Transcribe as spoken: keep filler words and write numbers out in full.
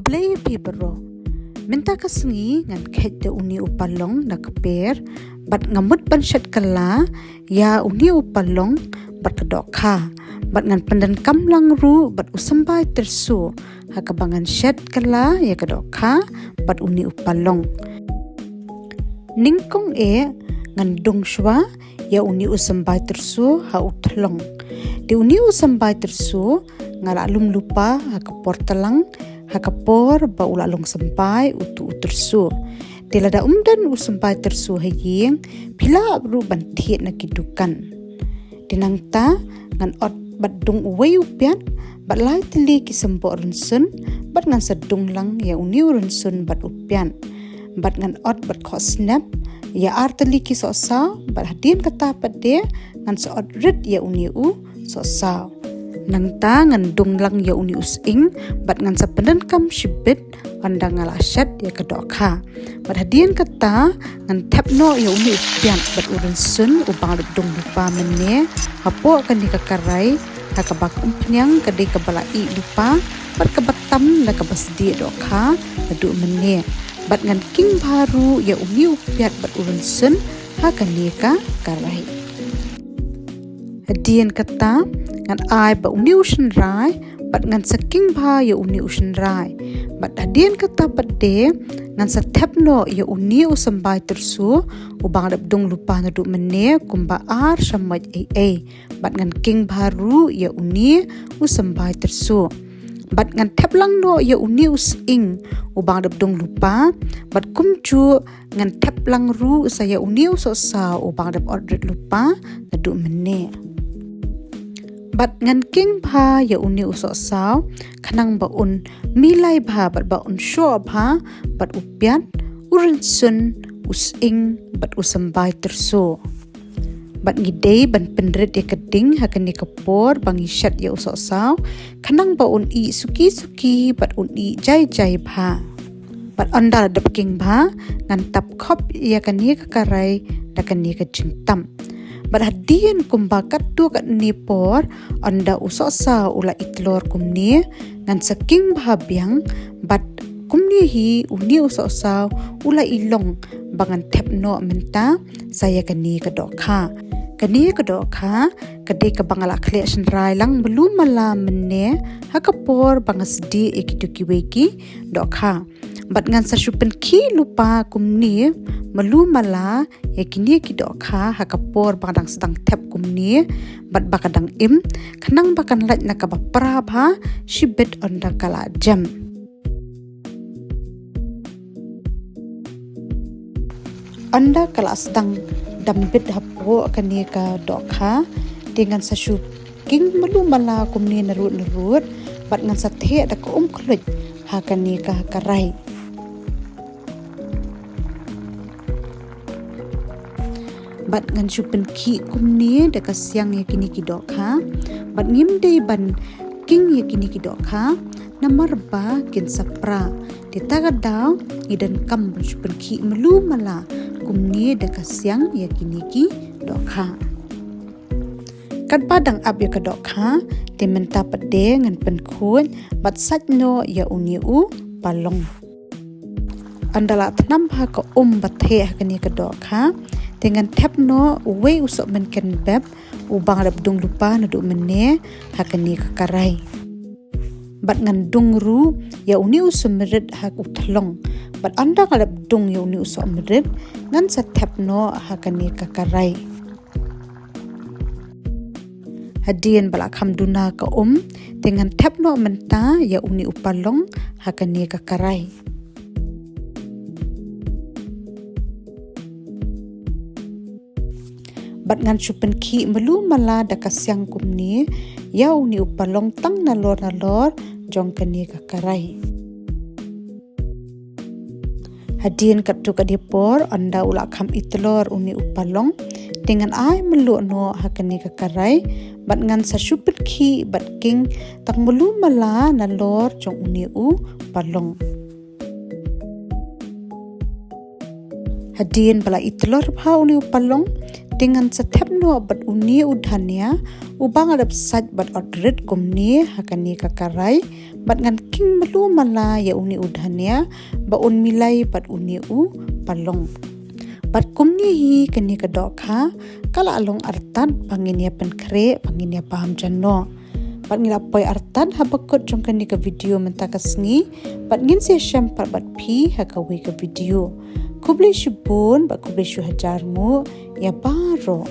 Khublei phi baroh. Mynta ka sngi ngan kheit da uni u palong na ka per, bad nga mut ban shet kylla ïa uni u palong bad ka dohkha, bad ngan pyndonkam lang ruh bad u symbai tyrso ha kaba ngan shet kylla ïa ka dohkha bad uni u palong. Nyngkong eh ngan dung shuwa ïa uni u symbai tyrso ha u thlong. Te uni u symbai tyrso nga la lum lypa ha ka por tlang, ha ka por ba u la long symbai utu u tyrso. Te lada um don u symbai tyrso ha ïing, phi lah ruh ban thied na ki dukan. Te nangta ngan ot bad dung uwei u piat bad lai tylli ki symboh rynsun, bad ngan sa dung lang ïa uni u rynsun bad u piat. Bad ngan ot bad khoh snep ïa ar tylli ki sohsaw, bad hadien kata pat de ngan sa ot rit ïa uni u sohsaw. Nangta ngan dung lang ïa uni u sying bad ngan sa pyndonkam shibit ynda nga la shet ïa ka dohkha. Bad hadien kata ngan thep noh ïa uni u piat bad u rynsun uba nga la dep dung lypa mynne hapoh kane ka karai, ha kaba ka umphniang ka dei kaba la ih lypa bad kaba tam na kaba sdieh dohkha naduh mynne. Bad ngan king bha ruh ïa uni u piat bad u rynsun ha kane ka karai. Hadien kata ngan ai ba uni u shynrai bad ngan sa king bha ïa uni u shynrai. Bad hadien kata pat de ngan sa thep noh ïa uni u symbai tyrso uba nga la dep dung lypa naduh mynne kumba ar shamoit ei ei. Bad ngan king bha ruh ïa uni u symbai tyrso. Bad ngan thep lang noh ïa uni u sying uba nga la dep dung lypa. Bad kumjuh ngan thep lang ruh sa ïa uni u sohsaw uba nga la dep ot rit lypa naduh mynne. Bad ngan king bha ïa uni u sohsaw khnang ba un milai bha bad ba un shoh bha bad u piat, u rynsun, u sying bad u symbai tyrso. Bad ngi dei ban pynrit ïa ka ding ha kane ka por ba ngi shet ïa u sohsaw khnang ba un ih suki suki bad un ih jai jai bha. Bad ynda la dep king bha ngan tap khop ïa kane ka karai da kane ka jingtap. Bad hadien kumba katto katne por ynda u sohsaw u la itlor kumne ngan sa king bha biang, bad kumne hi uni u sohsaw u la i long ba ngan thep noh mynta sa ïa kane ka dohkha. Kane ka dohkha ka dei kaba nga la khleh shynrai lang malu mala mynne ha ka por ba nga sdieh ïa kito kiwei ki dohkha. Bad ngan sa shu pynkhih lypa kumne malu mala ïa kine ki dohkha ha ka por ba nga dang sdang thep kumne bad ba ka dang im, khnang ba kan lait na kaba pra bha shibit ynda ka la jem. Ynda ka la sdang dam bit hapoh kane ka dohkha, te ngan sa shu king malu mala kumne narud narud bad ngan sa theh da ka um khluit ha kane ka karai. Bad ngan shu pynkhih kumne da ka siang ïa kine ki dohkha. Bad ngim dei ban king ïa kine ki dohkha namar ba kin sa pra. Te ta ka daw ngi donkam ban shu pynkhih malu mala kumne da ka siang ïa kine ki dohkha. Katba dang ap ïa ka dohkha, te mynta pat de ngan pynkhuid bad sait noh ïa une u palong. Ynda la thnam bha ka um ba theh ha kane ka dohkha, te ngan thep noh uwei u sohmynken bep uba nga la dep dung lypa naduh mynne ha kane ka karai. Bad ngan dung ruh ïa une u sohmynrit ha u thlong. Bad ynda nga la dep dung ïa une u sohmynrit, ngan sa thep noh ha kane ka karai. Hadien ba la kham duna ka um, te ngan thep noh mynta ïa une u palong ha kane ka karai. Bad ngan shu pynkhih malu mala da ka siang kumne ïa une u palong tang nalor nalor jong kane ka karai. Hadien katto katne por ynda u la kham itlor une u palong, te ngan ai mluh noh ha kane ka karai, bad ngan sa shu pynkhih bad king tang malu mala nalor jong une u palong. Hadien ba la itlor bha une u palong, te ngan sa thep noh bad une u dhania Uba nga dep sait bad ot rit kumne ha kane ka karai, bad ngan king melu mala ïa une u dhania ba un milai bad une u palong. Bad kumne hi kane ka dohkha ka la long artat ba ngin ïa pynkhreh, ba ngin ïa paham jano. Bad ngi la poi artat ha bakut jong kane ka video mynta ka sngi, bad ngin sa ïashem pat bad phi ha kawei ka video. Khublei shibun bad khublei shu hajar nguh ïa baroh.